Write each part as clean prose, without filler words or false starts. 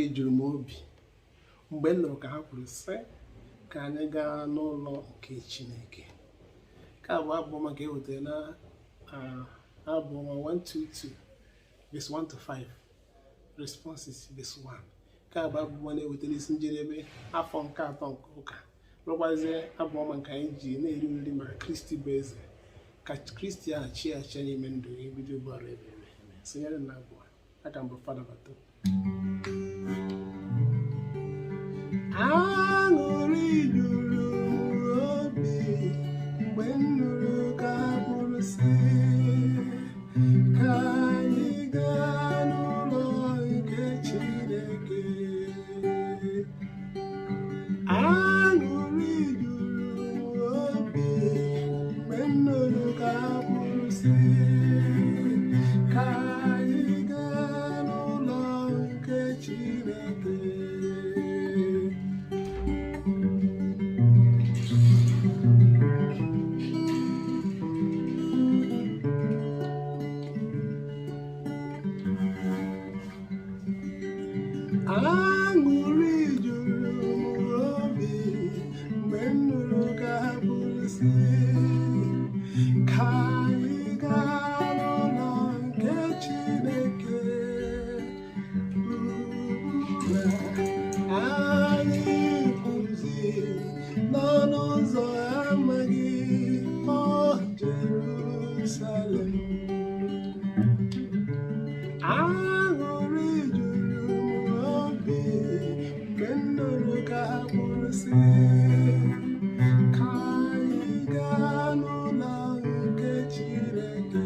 Aṅụrị juru m obi mgbe m nụrụ ka ha kwuru sị ka anyị gaa n'ụlọ nke Chineke. Nke a bụ abụ ọma nke e wetara na abụ ọma 122 verse 1 to 5, responses verse 1. Nke a bụ abụ ọma na-eweta n'isi njedebe afọ nke atọ nke ụka, rụkwazie abụ ọma nke anyị ji na-eri oriri maka Kristi bụ eze. Ka Kristi ahụ chia achịa n'ime ndụ ya ebido ugbu a ruo ebe ebe. Sonyere na abụ a. Aka m bụ Fada Bato. Aṅụrị juru m obi mgbe m nụrụ ka ha kwuru sị ka anyị gaa n'ụlọ nke Chineke. Aṅụrị juru m obi mgbe m nụrụ ka ha kwuru sị ka anyị gaa n'ụlọ nke Chineke. Aṅụrị juru m obi mgbe m nụrụ ka ha kwuru sị ka anyị gaa n'ụlọ nke Chineke. Ugbu a anyị kwuzi n'ọnụ ụzọ amaghị ọ Jerusalem. Aṅụrị juru m obi mgbe m nụrụ ka ha kwuru sị ka anyị gaa n'ụlọ nke Chineke.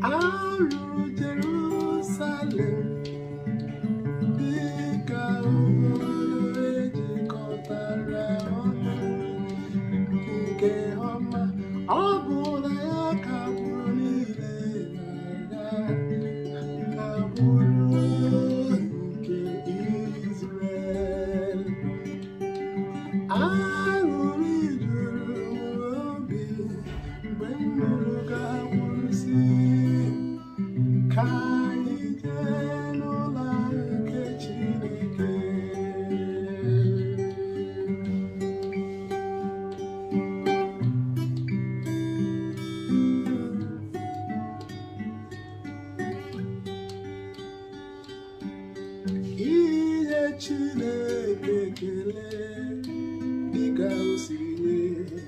A rụrụ Jerusalem dịka obodo ejikọtara ọnụ nke ọma. Ọ bụ na ya ka agbụrụ niile na-aga, agbụrụ nke Izrel. Aṅụrị juru m obi mgbe m nụrụ ka ha kwuru sị ka anyị jee n'ụlọ nke Chineke. Inye Chineke ekele dịka o siri nye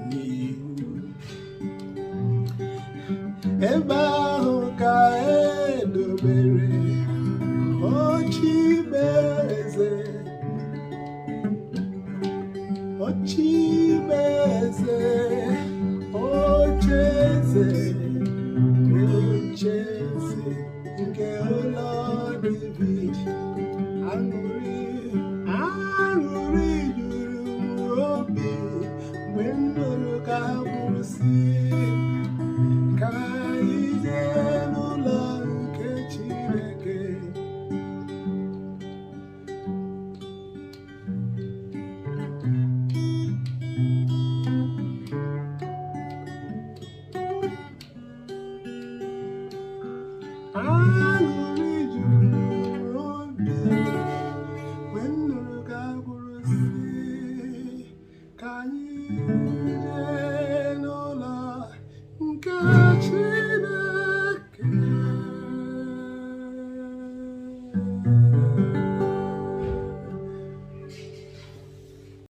n'iwu. Ebe ahụ ka e dobere oche ikpe eze, oche ikpe eze, oche eze, oche eze nke ụlọ David. Aṅụrị, aṅụrị juru m obi mgbe m nụrụ ka ha kwuru sị ka anyị jee n'ụlọ nke Chineke. Aṅụrị juru m obi mgbe m nụrụ ka ha kwuru sị ka anyị